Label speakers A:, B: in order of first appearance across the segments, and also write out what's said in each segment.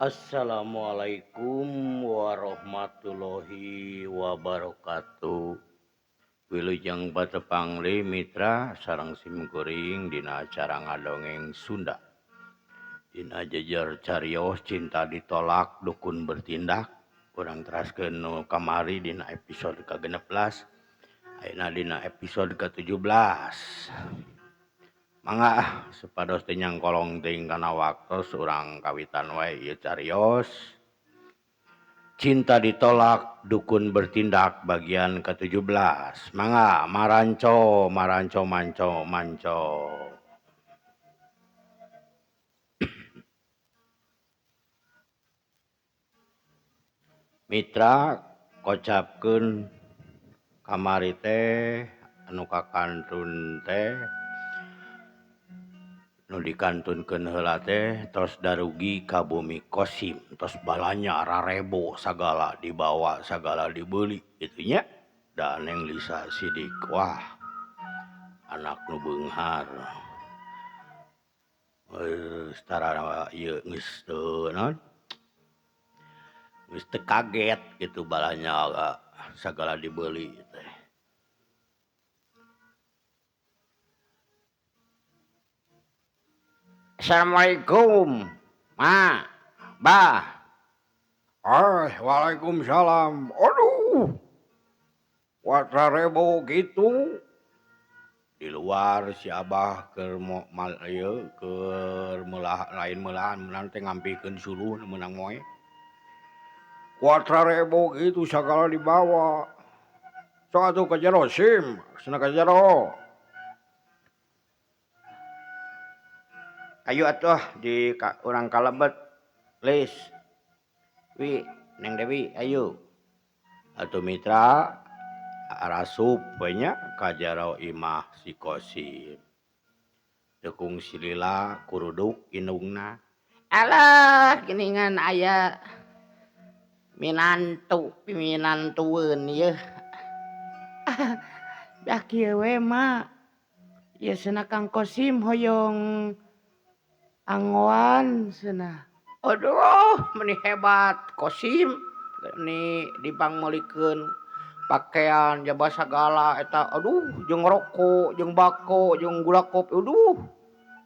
A: Assalamualaikum warahmatullahi wabarakatuh. Wilujeng patepang deui mitra sareng simkuring dina acara ngadongeng Sunda. Dina jejer carios cinta ditolak dukun bertindak. Urang teraskeun nu kamari dina episode ka-16. Ayeuna dina episode ka-17. Mangga supados teu nyangkolong teuing kana waktos urang kawitan wae ieu carios. Cinta ditolak dukun bertindak bagian ka-17. Mangga maranco maranco manco manco. Mitra kocapkeun kamari teh anu kakantun teh nu dikantunkeun heula teh tos darugi ka bumi Kosim, tos balanya rarebo sagala dibawa sagala dibeuli kitu nya. Da Neng Lisa sidik wah anak nu beunghar. Geus tara ieu geus teu naon geus teu kaget kitu balanya sagala dibeuli teh. Assalamualaikum, Ma, Bah. Waalaikumsalam. Aduh, watrarebo gitu. Di luar si Abah keur ieu keur meulah lain meulahan meunang teh ngampikeun suluh meunang moe. Watrarebo gitu sagala dibawa. Sok atuh ka jero sim, cenah ka jero. Ayo atuh di urang kalebet Lis. Wi, Neng Dewi, ayo. Atuh mitra arasup we nya ka jero imah si Kosim. Teu kungsi lila kuruduk indungna.
B: Alah geuningan aya minantu piminantueun yeuh.
C: Dah kieu we Ma. Ieu cenah Kang Kosim hoyong anggoan cenah.
B: Aduh meni hebat Kosim meni dipangmeulikeun pakaian jaba sagala eta aduh jeung rokok jeung bako jeung gula kopi aduh.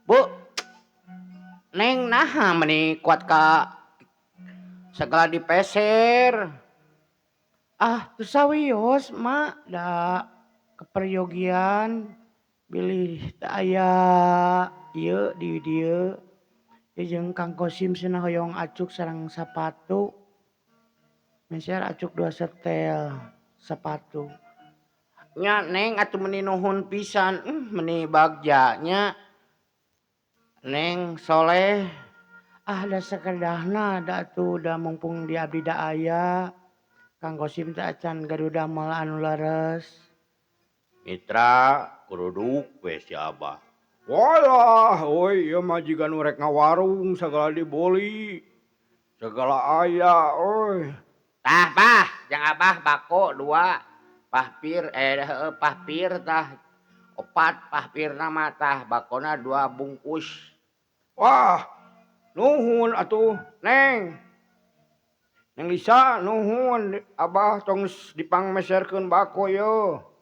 B: Beuh. Neng naha meni kuat ka sagala dipeser.
C: Ah teu sawios Ma da keperyogian bilih teu aya ieu di dieu. Jeung Kang Kosim cenah hoyong acuk sareng sapatu. Meser acuk 2 setel sapatu.
B: Nya Neng atuh meni nuhun pisan, meni bagja nya. Neng soleh.
C: Ah da sakedahna da atuh da mumpung di abdi da aya. Kang Kosim teh acan gaduh damel anu leres.
A: Mitra kuruduk we si Abah. Walah, euy ieu mah jiga nu rek ngawarung sagala dibeli. Sagala aya euy.
B: Tah Bah, jang Abah bako 2, pahpir heueuh pahpir tah 4 pahpirna mah tah bakona 2 bungkus.
A: Wah, nuhun atuh Neng. Neng Lisa nuhun Abah tong dipangmeserkeun bako yeuh.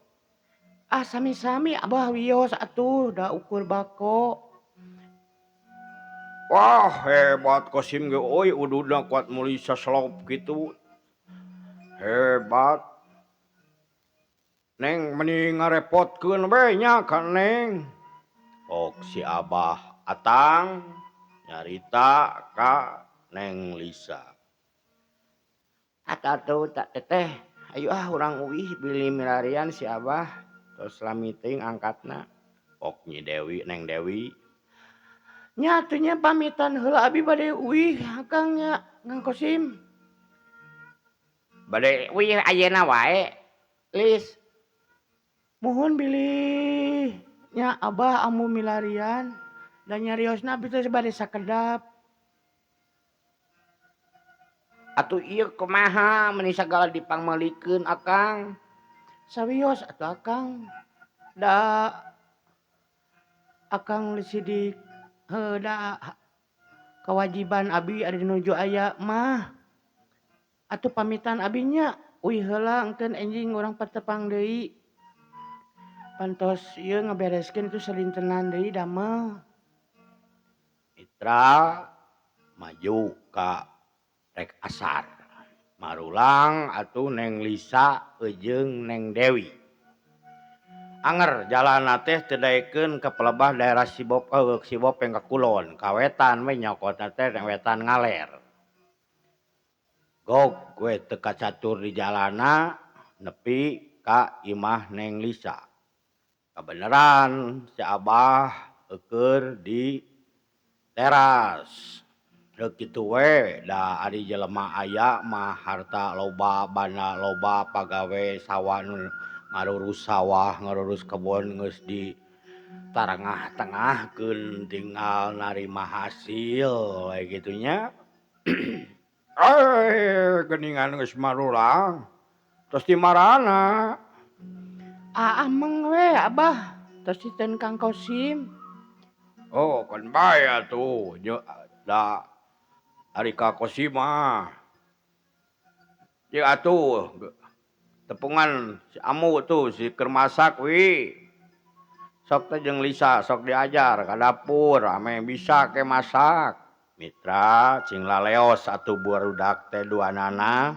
C: Ah sami-sami Abah wios atuh da ukur bako.
A: Wah hebat Kosim ge euy ududna kuat meuli saslop kitu. Hebat. Neng meni ngarepotkeun we nya ka Neng. Ok si Abah Atang nyarita ka Neng Lisa.
B: Atuh tak teteh, ayo ah urang uih bilih milarian si Abah. Tos lami teuing angkatna.
A: Ok Nyi Dewi Neng Dewi.
C: Nya atuh nya pamitan heula abi bade uih Akang nya Kang Kosim.
B: Bade uih ayeuna wae Lis.
C: Muhun bilih nya Abah amu milarian da nyariosna abi teh bade sakedap.
B: Atuh ieu kumaha meni sagala dipangmeulikeun Akang.
C: Sawios atuh Akang. Da Akang sidik heuh da Kawajiban abi ari nuju aya mah. Atuh pamitan abi nya uih heula engkeun enjing urang patepang deui. Pantos ieu ngabereskeun itu salintenan deui damel.
A: Mitra maju ka rek asar. Marulang atuh Neng Lisa jeung Neng Dewi. Anger jalanna teh teu daekeun ka pelebah daerah Sibopeng ka kulon, ka wetan we nyokotna teh wetan ngaler. Gog we teu kacatur di jalana nepi ka imah Neng Lisa. Kabeneran si Abah eueur di teras. Deuk kitu we da ari jelema aya mah harta loba, banda loba, pagawe sawah nu ngarurus sawah, ngarurus kebon geus di tarengah-tengahkeun tinggal narima hasil we kitu nya. Geuningan geus marulang tos di marana.
C: Ameng we Abah tos diteun Kang Kosim.
A: Oh keun bae atuh da ari ka Kosim mah. Ieu atuh tepungan si Amu tuh si keur masak wi. Sok teh jeung Lisa sok diajar ka dapur ame bisa ke masak. Mitra cing laleos atuh barudak teh duanana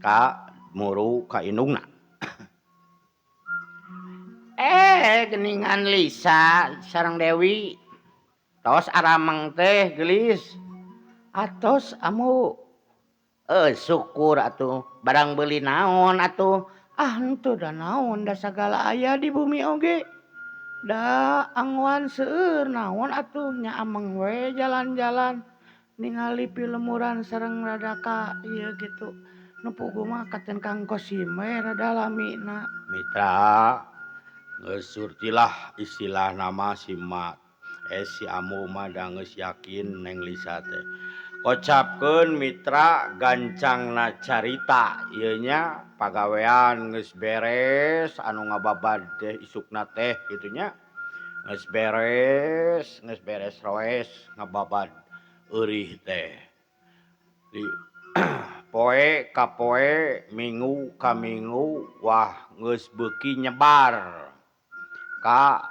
A: ka muru ka indungna.
B: Geuningan Lisa sareng Dewi. Tos arameng teh geulis.
C: Atos amu.
B: Syukur atuh barang beuli naon atuh.
C: Ah henteu da naon da sagala aya di bumi oge. Da anggoan seueur naon atuh nya ameng we jalan-jalan ningali pilemuran sareng rada ka ieu kitu. Nu puguh mah katen Kang Kosim we rada lamina.
A: Mitra geus surtilah istilah nama si ma si Amu mah da geus yakin Neng Lisa teh. Kocapkeun mitra gancangna carita ieu nya pagawean geus beres anu ngababad teh isukna teh kitu nya. Geus beres roes ngababad eurih teh. Di poe ka poe, minggu ka minggu wah geus beuki nyebar ka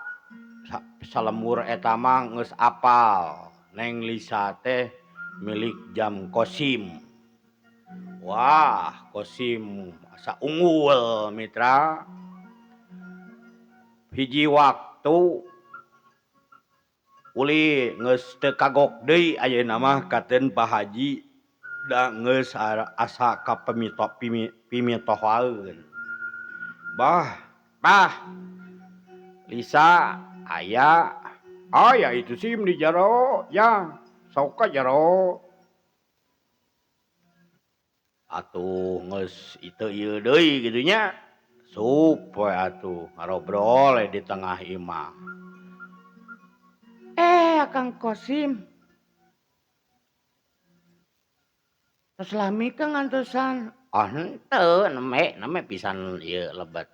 A: salembur eta mah geus apal Neng Lisa teh milik jam Kosim. Wah, Kosim asa unggul mitra. Hiji waktu uli geus teu kagok deui ayeuna mah kateun Pak Haji da geus asa ka pimitohaeun. Bah,
B: bah. Lisa aya.
A: Aya itu sim di jero, ya. Sok ka jero. Atuh geus itu ieu deui kitu nya. Sup we atuh ngarobrol di tengah imah.
C: Kang Kosim. Tos lami ka ngantosan.
B: Ah henteu neme pisan ieu lebet.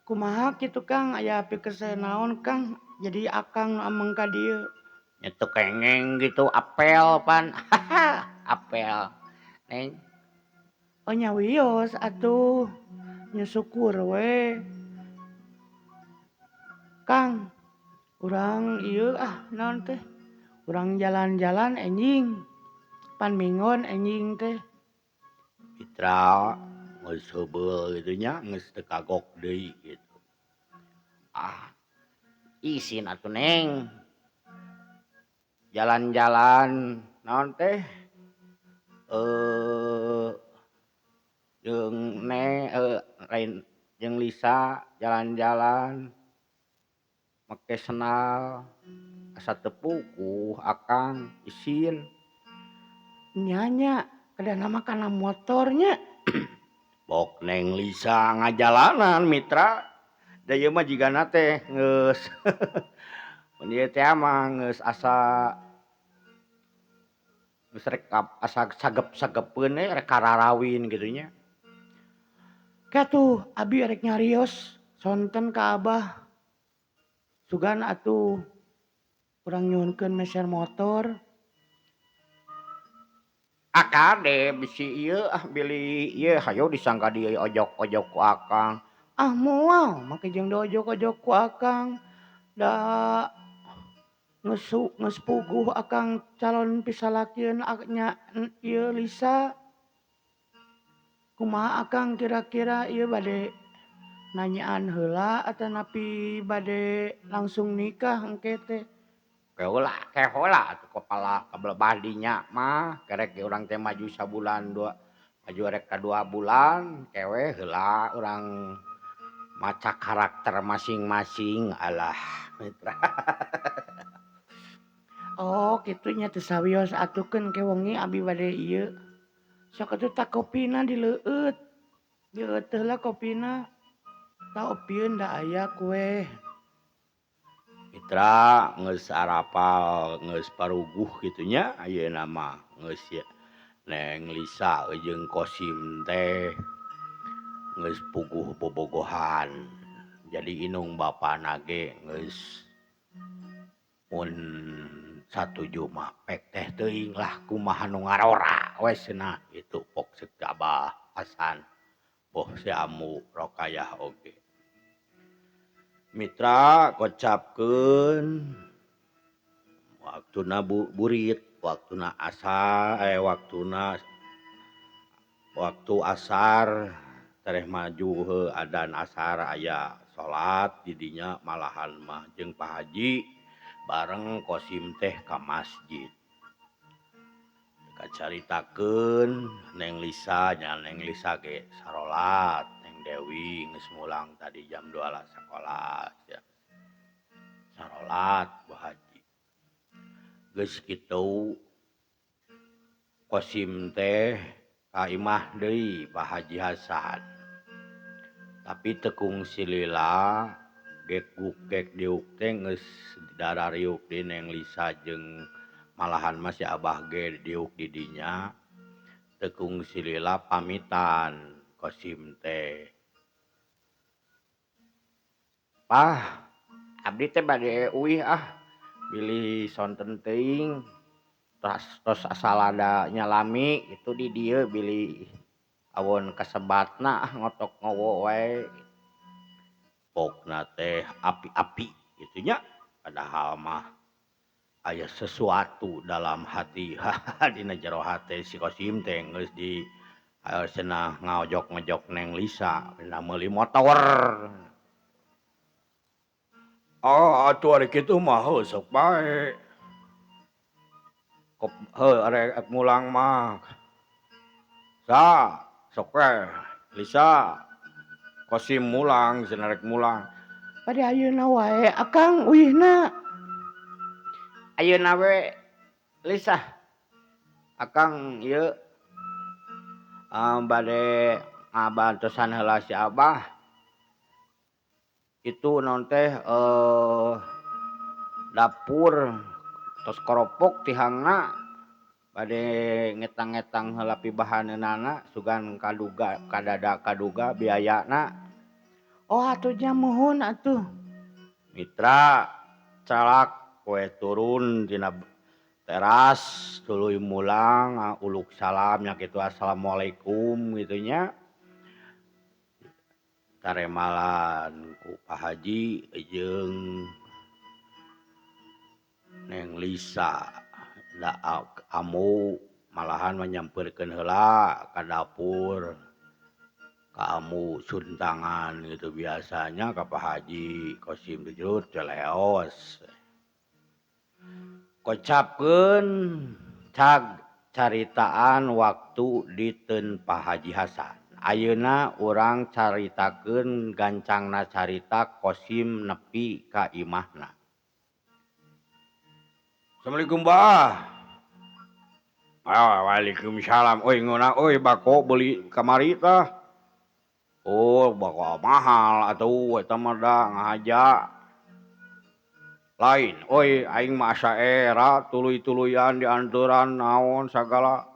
C: Kumaha kitu Kang aya pikeun naon Kang jadi akang nu ameng ka dieu.
B: Nya teu kengeng gitu apel pan. Apel. Neng.
C: Oh nya wios atuh. Nya syukur we. Kang, urang ieu ah naon teh? Urang jalan-jalan enjing. Pan minggon enjing teh.
A: Mitra geus heubeul kitu nya geus teu kagok deui kitu.
B: Ah, isin atuh Neng. Jalan-jalan naon teh? Jeung Neng lain jeung Lisa jalan-jalan make sendal asa teu puguh akang isin.
C: Nya nya kedana mah kana motornya.
A: Bok Neng Lisa ngajalanan mitra. Da ieu mah jigana teh geus mun ieu teh mah geus asa geus rek asa sagep-sagepeun we rek kararawin kitu nya.
C: Katuh abi rek nyarios sonten ka Abah. Sugan atuh Urang nyuhunkeun meser motor.
A: Ah kade bisi ieu ah bilih ieu hayo disangka dieu ojok-ojok ku akang.
C: Ah moal make jeung diojok-ojok ku akang da geus puguh akang calon pisalakieun nya ieu Lisa. Kumaha akang kira-kira ieu bade nanyaan heula atanapi bade langsung nikah engke teh.
A: Ke heula atuh kepala kabelebah dinya mah kerek ge urang teh maju sabulan dua maju rek ka 2 bulan kewe heula urang maca karakter masing-masing alah mitra.
C: Oh kitu nya teu sawios atuh keun ke wengi abi bade ieu. Sok atuh tah kopina dileueut. Dileueut heula kopina. Tah opieun da aya kue.
A: Mitra geus arapal geus paruguh kitu nya ayeuna mah geus Neng Lisa jeung Kosim teh geus puguh bobogohan. Jadi inung bapana ge geus mun satuju mah pek teh teuing lah kumaha nu ngarora we cenah kitu pok ceuk Abah Hasan boh si Amu Rokayah oge. Mitra kocapkeun waktuna burit waktuna asar waktuna waktu asar tereh maju heuh adan asar aya salat di dinya malahan mah jeung Pak Haji bareng Kosim teh ka masjid. Kacaritakeun Neng Lisa nya Neng Lisa ge sarolat, Neng Dewi geus mulang tadi jam 2 lah sakola ya. Sarolat Bu Haji. Geus kitu Kosim teh ka imah deui Pak Haji Hasan. Tapi teu kungsi lila gek gek diuk teh geus darariuk di Neng Lisa jeung malahan mah si Abah ge diuk di dinya teu kungsi lila pamitan Kosim teh. Pah abdi teh bade uih ah bilih sonten teuing tos asalada nyalami kitu di dieu bilih awon kasebatna ah ngotok ngowo wae. Pokna teh api-api kitu nya padahal mah aya sesuatu dalam hati dina jero hate si Kosim teh geus di cenah ngaojok-ngojok Neng Lisa dina meuli motor. Oh atuh ari kitu mah heuh sok bae. Kop heuh arek mulang mah. Sa sok we Lisa Kosim mulang cenah rek mulang.
C: Bade ayeuna wae akang uihna.
A: Ayeuna we Lisa. Akang ieu bade ngabantosan heula si Abah. Itu naon teh dapur tos koropok tihangna bade ngetang-ngetang heula pibahaneunana sugan kaduga kadada kaduga biayana.
C: Oh atuh nya muhun atuh.
A: Mitra calak we turun tina teras tuluy mulang uluk salam nya kitu assalamualaikum kitu nya. Taremalan ku Pak Haji jeung Neng Lisa da amu malahan mah nyamperkeun heula ka dapur. Ka amu suntangan gitu biasanya ka Pak Haji Kosim teh celeos. Kocapkeun cag caritaan waktu diteun Pak Haji Hasan. Ayeuna urang caritakeun gancangna carita Kosim nepi ka imahna. Assalamualaikum Bah. Ah, waalaikumsalam. Euy ngeunah euy bako beuli kamari tah. Oh, bako mahal atuh eta mah da ngahaja. Lain euy aing mah asa era tuluy-tuluyan dianturan naon sagala.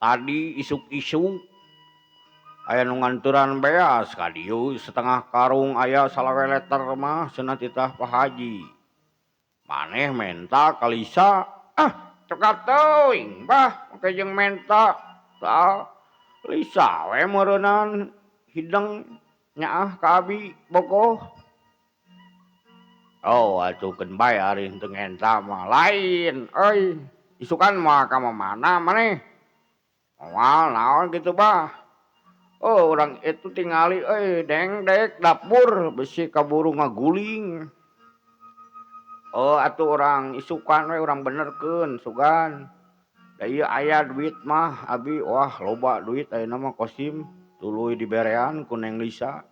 A: Tadi isuk-isuk aya nu nganturan beas ka dieu setengah karung aya salawe liter mah cenah titah Pak Haji. Maneh menta ka Lisa. Ah, cekap teuing bah make jeung menta. Tah Lisa we meureunan hideng nyaah ka abi bogoh. Oh atuh keun bae ari henteu ngenta mah lain euy. Isukan moal ka mamana maneh. Moal naon kitu bah. Oh urang itu tingali euy dengdek dapur bisi kaburu ngaguling. Oh atuh urang isukan we urang benerkeun sugan. Da ieu aya duit mah abi wah loba duit ayeuna mah Kosim tuluy diberean ku Neng Lisa.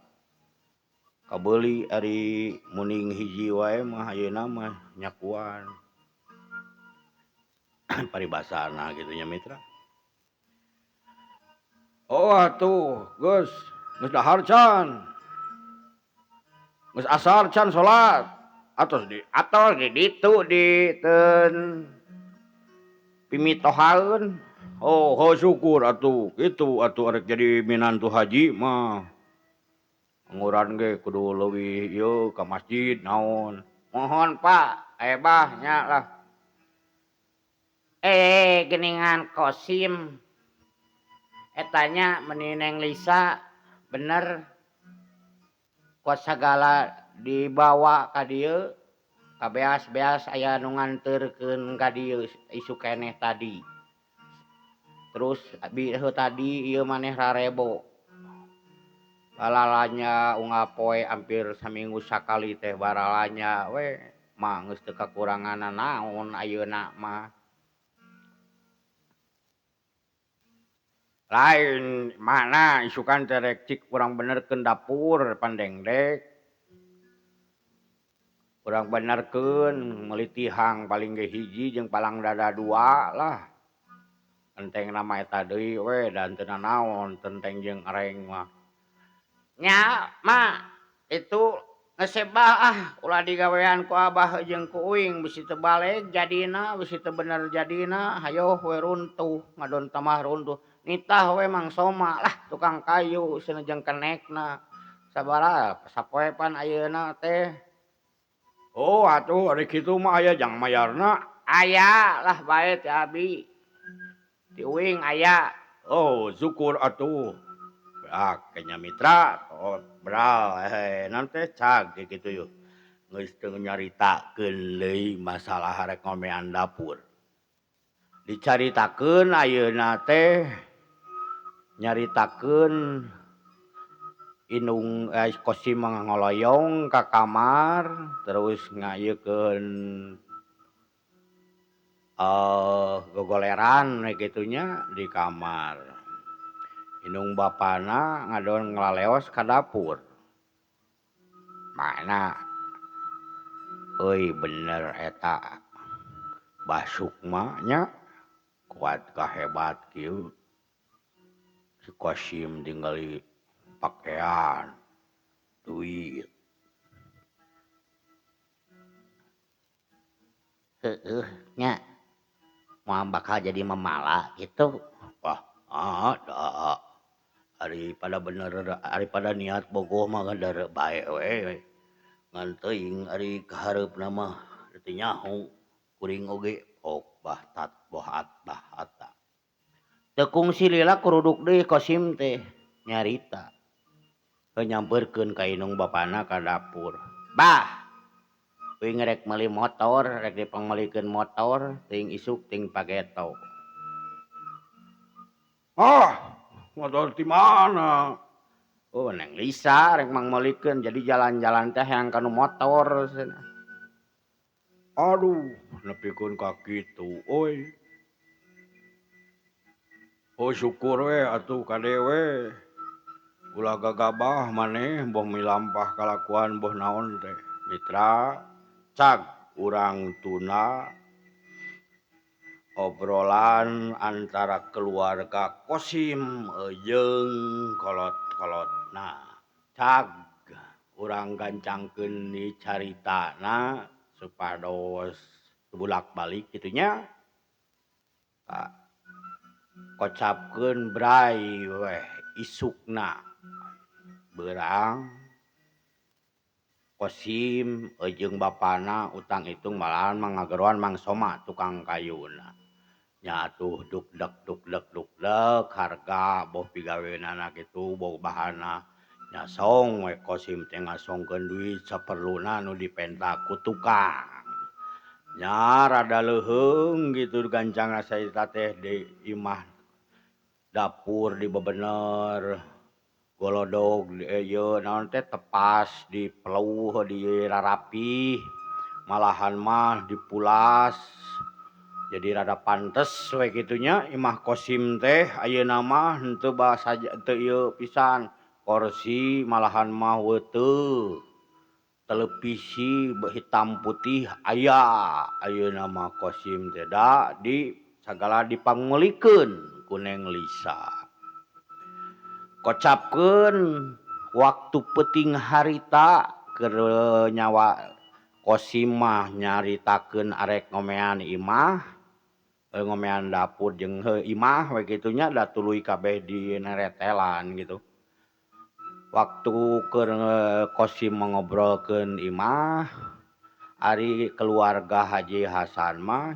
A: Kabeuli ari munding hiji wae mah ayeuna mah nyakuan. Paribasana kitu nya mitra. Oh atuh geus geus dahar can. Geus asar can salat. Atos di ditu di teun pimitohaeun. Oh, ho syukur atuh kitu atuh arek jadi minantu haji mah. Anguran ge kudu leuwih ieu ka masjid naon.
B: Mohon Pak, bah nya lah. Geningan Kosim. Eta nya meuni Neng Lisa bener. Kuat sagala dibawa ka dieu, kabeas-beas aya nu nganterkeun ka dieu isuk keneh tadi. Terus abi heuh tadi ieu maneh rarebo. Balalanya unggal poe hampir saminggu sakali teh baralanya we mah geus teu kakurangan naon ayeuna mah.
A: Lain mana isukan teh rek cik urang benerkeun dapur pandengdek. Urang benerkeun meuli tihang paling ge hiji jeung palang dada dua lah. Enteng mah eta deui we da teu nanaon tenteng jeung ereng mah.
B: Nya mah itu ngesebah ah ulah digawean ku abah jeung ku uing bisi teu baleg jadina bisi teu bener jadina hayoh we runtuh ngadon tamah runtuh. Nitah we Mang Soma lah tukang kayu cenah jeung kenekna. Sabaraha sapoe pan ayeuna teh.
A: Oh atuh ari kitu mah aya jang mayarna.
B: Aya lah bae ti abi. Ti uing aya.
A: Oh syukur atuh. Ah kenya mitra oh bral naon teh cag kitu yeuh. Geus teu nyaritakeun deui masalah rek ngomean dapur. Dicaritakeun ayeuna teh nyaritakeun indung Kosim ngoloyong ka kamar terus ngayekeun gogoleran we kitu nya di kamar. Indung bapana ngadon ngalaleos ka dapur. Mana euy bener eta Bah Sukma nya kuat kahebat kieu. Si Kosim tinggali pakaian duit.
B: Heueuh nya moal bakal jadi memala gitu.
A: Wah, da. Ari pada bener ari pada niat bogoh mah ngadar bae we. Ngan teuing ari kahareupna mah teu nyaho kuring oge ok bah tat bohat bahata.
B: Teu kungsi lila kuruduk deui Kosim teh nyarita. Heuh nyamperkeun ka indung bapana ka dapur. Bah, uing rek meuli motor, rek dipangmeulikeun motor teuing isuk ting pageto.
A: Ah, motor di mana?
B: Oh, Neng Lisa rek mangmeulikeun jadi jalan-jalan teh hayang kanu motor cenah.
A: Aduh, nepikeun ka kitu euy. Oh syukur we atuh kade we. Ulah gagabah maneh boh milampah kalakuan boh naon teh. Mitra cag urang tuna obrolan antara keluarga Kosim jeung kolot-kolotna. Cag urang gancangkeun di caritana supados bulak-balik kitu nya. Kocapkeun bray weh isukna beurang. Kosim jeung bapana utang itung malahan mah ngageroan Mang Soma tukang kayuna. Nya atuh dukdek dukdek dukdek harga boh pigaweunana kitu boh bahanna. Nya song we Kosim teh ngasongkeun duit saperluna nu dipenta ku tukang. Nya rada leuheung kitu gancangna carita teh di imah dapur dibebener. Golodog ieu naon teh tepas dipeluh dirarapih malahan mah dipulas jadi rada pantes we kitu nya imah Kosim teh ayeuna mah henteu basa teu ieu pisan kursi malahan mah weuteuh televisi hitam putih aya ayeuna mah Kosim teh da di sagala dipangmeulikeun ku Neng Lisa. Kocapkeun waktu peuting harita keur nyawa Kosim mah nyaritakeun arek ngomean imah, ngomean dapur jeung heuh imah we kitu nya da tuluy kabeh dineretelan gitu. Waktu keur Kosim ngobrolkeun imah, ari keluarga Haji Hasan mah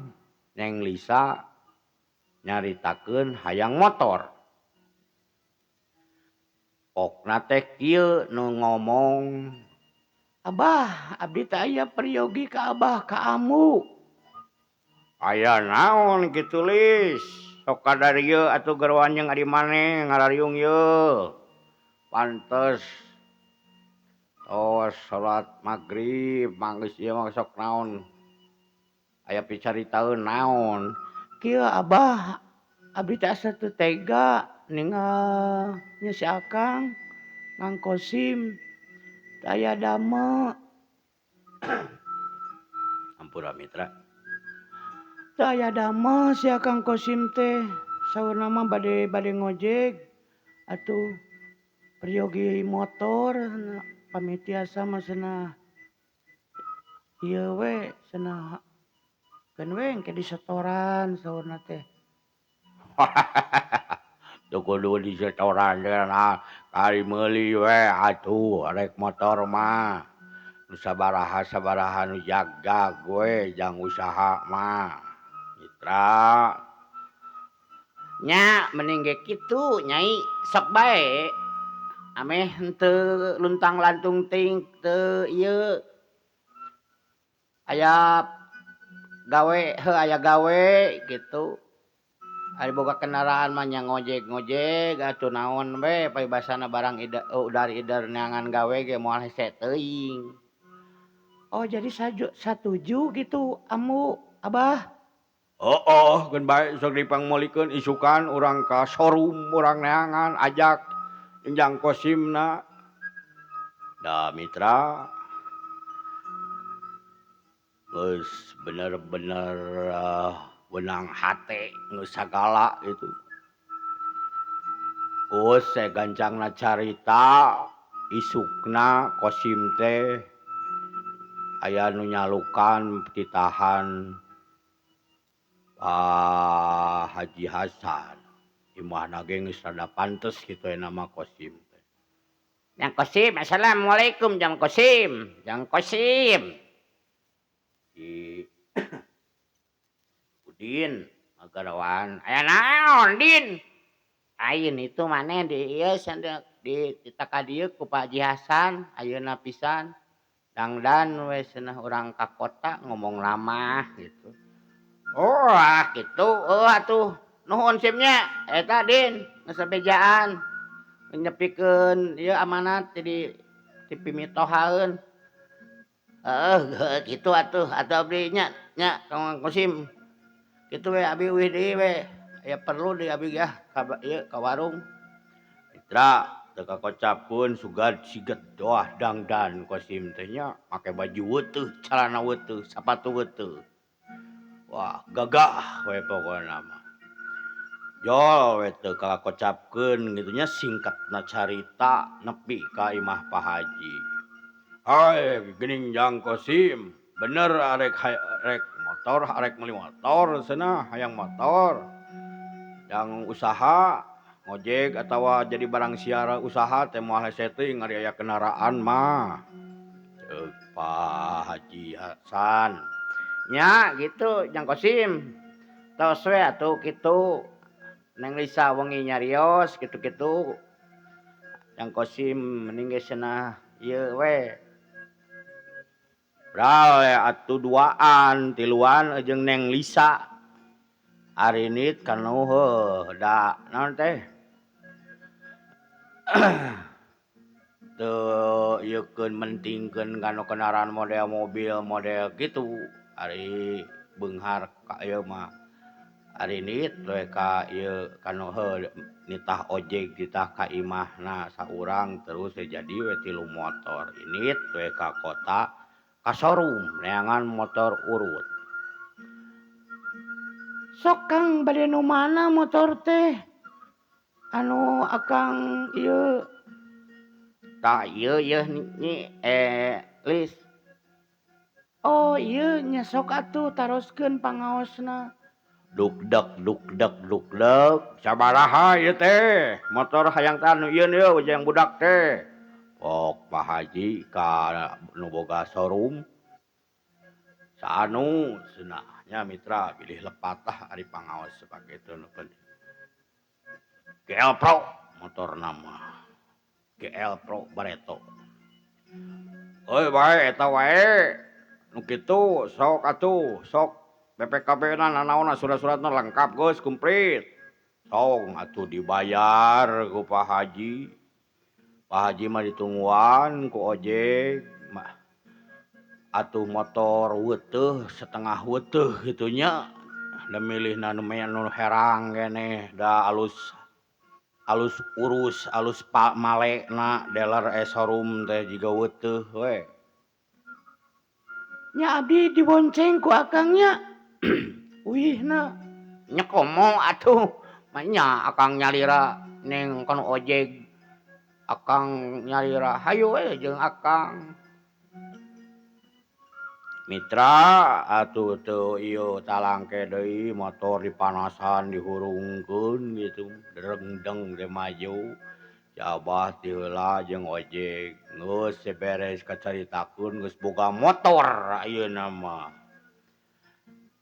A: Neng Lisa nyaritakeun hayang motor. Pokna teh kieu nu ngomong,
C: Abah, abdi teh aya peryogi ka abah ka amu.
A: Aya naon kitu Lis? Sok kadarieu atuh geroan jeung adi maneh ngarariung yeuh. Pantes tos salat magrib manggeus ieu mah sok naon. Aya picaritaeun naon?
C: Kieu Abah, abdi teh asa teu tega ningal nya si Akang Kang Kosim teu aya dame.
A: Ampura mitra.
C: Teu aya dame si Akang Kosim teh saurna mah bade bade ngojek atuh peryogi motor pami tiasa mah cenah ieu we cenah keun we engke disetoran saurna teh.
A: Teu kudu disetoran teh kari meuli we atuh rek motor mah. Nu sabaraha-sabaraha nu jagjag we jang usaha mah. Mitra.
B: Nya mending ge kitu Nyai sok bae. Ameh henteu luntang-lantung teuing teu ieu. Aya gawe heuh aya gawe kitu. Ari boga kendaraan mah nya ngojek-ngojek atuh naon we paribasana barang udar-ider neangan gawe ge moal hese teuing.
C: Oh jadi satuju gitu amu Abah?
A: Heueuh keun bae sok dipangmeulikeun isukan urang ka showroom urang neangan ajak Jang Kosimna. Da mitra geus bener-bener wenang hate geus sagala gitu. Geus gancangna carita isukna Kosim teh aya nu nyalukan titahan Pak Haji Hasan. Imahna ge geus rada pantes kitu aya nama Kosim teh.
B: Jang Kosim, assalamualaikum Jang Kosim. Jang Kosim.
A: Di Udin agarawan.
B: Aya naon Din? Ayeuna itu maneh di ieu di ka dieu ku Pak Haji Hasan ayeuna pisan. Dangdan we cenah urang ka kota ngomong lamah gitu. Oh ah kitu heuh atuh. Nuhun Sim nya eta Din geus bejaan nyepikeun ieu amanat di ti pimitohaeun. Heueuh kitu atuh atuh abdi nya nya Kang Kosim. Kitu we abi uih deui we. Aya perlu deui abi ge ah ka ieu ka warung.
A: Mitra teu kakocapkeun sugan siget doah dangdan Kosim teh nya make baju weutuh, calana weutuh, sapatu weutuh. Wah, gagah we pokona mah. Jol we teu kakocapkeun kitu nya singkatna carita nepi ka imah Pak Haji. Hai geuning Jang Kosim, bener arek rek motor, arek meuli motor cenah, hayang motor. Jang usaha ngojek atawa jadi barang siara usaha teh moal hese teuing ari aya kendaraan mah. Ceuk Pak Haji Hasan.
B: Nya gitu Jang Kosim. Tos we atuh kitu. Neng Lisa wengi nyarios kitu-kitu. Jang Kosim mending ge cenah ieu we.
A: Bral atuh duaan tiluan jeung Neng Lisa. Arinit kanu heuh da naon teh. Teu ieukeun mentingkeun kana kendaraan model mobil model kitu. Ari beunghar ka ieu mah. Arinit we ka ieu kanu heuh nitah ojek nitah ka imahna saurang terus we jadi we tilu motor. Init we ka kota ka showroom neangan motor urut.
C: Sok Kang bade nu mana motor teh? Anu akang ieu.
B: Tah ieu yeuh nyi Lis.
C: Oh ieu nya sok atuh taroskeun pangaosna.
A: Dukdek dukdek dukdek sabaraha ieu teh motor hayang teh anu ieu yeuh jeung budak teh. Pok Pak Haji ka nu boga showroom. Saanu cenah nya mitra bilih lepat lah ari pangaos sakitu nu penting. GL Pro motorna mah. GL Pro Bareto. Euy bae eta wae. Nu kitu sok atuh sok BPKB na nanaonna surat-suratna lengkap geus kumplit. Song atuh dibayar ku Pak Haji. Pak Haji mah ditungguan ku ojek mah. Atuh motor weuteuh setengah weuteuh kitu nya. Da milihna nu herang keneh da alus alus urus alus malena dealer showroom teh jiga weuteuh we.
C: Nya abdi dibonceng ku akang nya. Uihna
B: nya komo atuh mah nya akang nyalira neng kono ojek. Akang nyalira hayu we jeung akang.
A: Mitra atuh teu ieu talangke deui motor dipanasan dihurungkeun kitu derengdeng teh maju. Si Abah ti heula jeung ojek geus beres kacaritakeun geus boga motor ayeuna mah.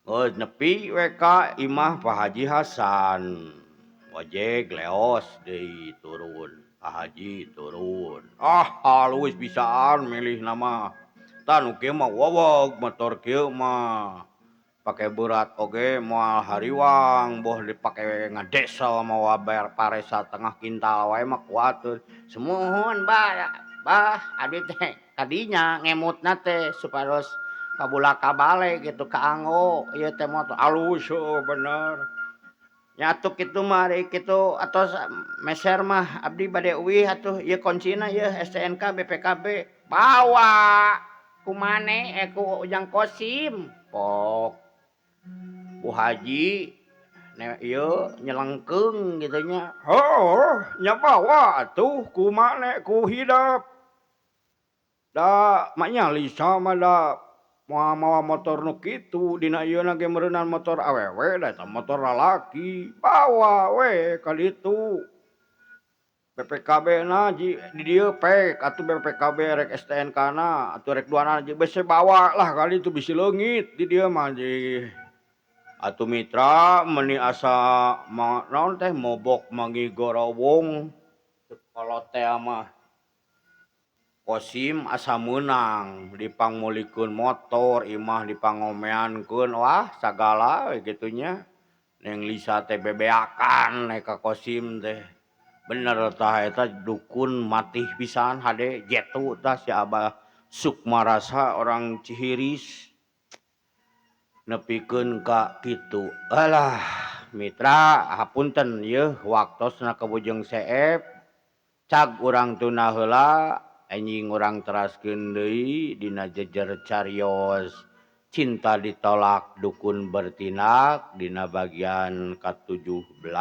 A: Geus nepi we ka imah Pak Haji Hasan. Ojek leos deui turun, Pak Haji turun. Ah halus bisaan milihna mah. Tah nu kieu mah wowog motor kieu mah. Pake berat oge moal hariwang boh dipake ngadesel mawa paresa tengah kintal wae mah kuat.
B: Sumuhun bah, bah abdi teh kadinya ngemutna teh supados kabulak kabale gitu kaanggo ieu teh motor
A: alus heuh bener.
B: Nya atuh kitu mah ari kitu atos meser mah abdi bade uih atuh ieu kuncina ieu STNK BPKB bawa ku mane ku Ujang Kosim.
A: Pok Bu Haji ne ieu nyelengkeung kitu nya. Heuh nya bawa atuh ku mane ku hidep. Da maknya Lisa mah da moal mawa motor nu kitu dina ieuna ge meureunan motor awewe da eta motor lalaki. Bawa we ka ditu. BPKB na di dieu pek atuh BPKB rek STNK na atuh rek duanana jeung bese bawa lah ka ditu bisi leungit di dieu mah ji. Atuh mitra meuni asa naon teh mobok manggih gorowong kolot teh mah. Kosim asa meunang dipangmulikeun motor imah dipangomeankeun wah sagala we kitu nya. Neng Lisa teh bebeakan we ka Kosim teh. Bener tah eta dukun matih pisan hade jetu tah si Abah Sukmarasa orang Cihiris. Nepikeun ka kitu. Alah mitra hapunten yeuh waktosna kabujeng seep. Cag urang tuna heula anjing urang teraskeun deui dina jejer carios cinta ditolak dukun bertindak dina bagian ka-17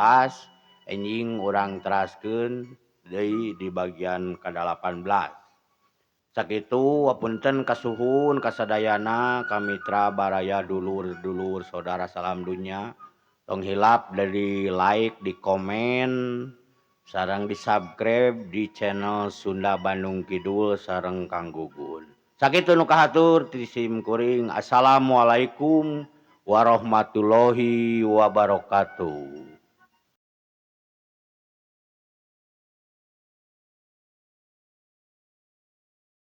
A: anjing urang teraskeun deui di bagian ka-18. Sakitu hapunten kasuhun kasadayana ka mitra baraya dulur-dulur saudara salam dunya. Tong hilap dari like, di komen, sareng di subscribe di channel Sunda Bandung Kidul sareng Kang Gugun. Sakitu nu kahatur ti sim kuring. Assalamualaikum warahmatullahi wabarakatuh.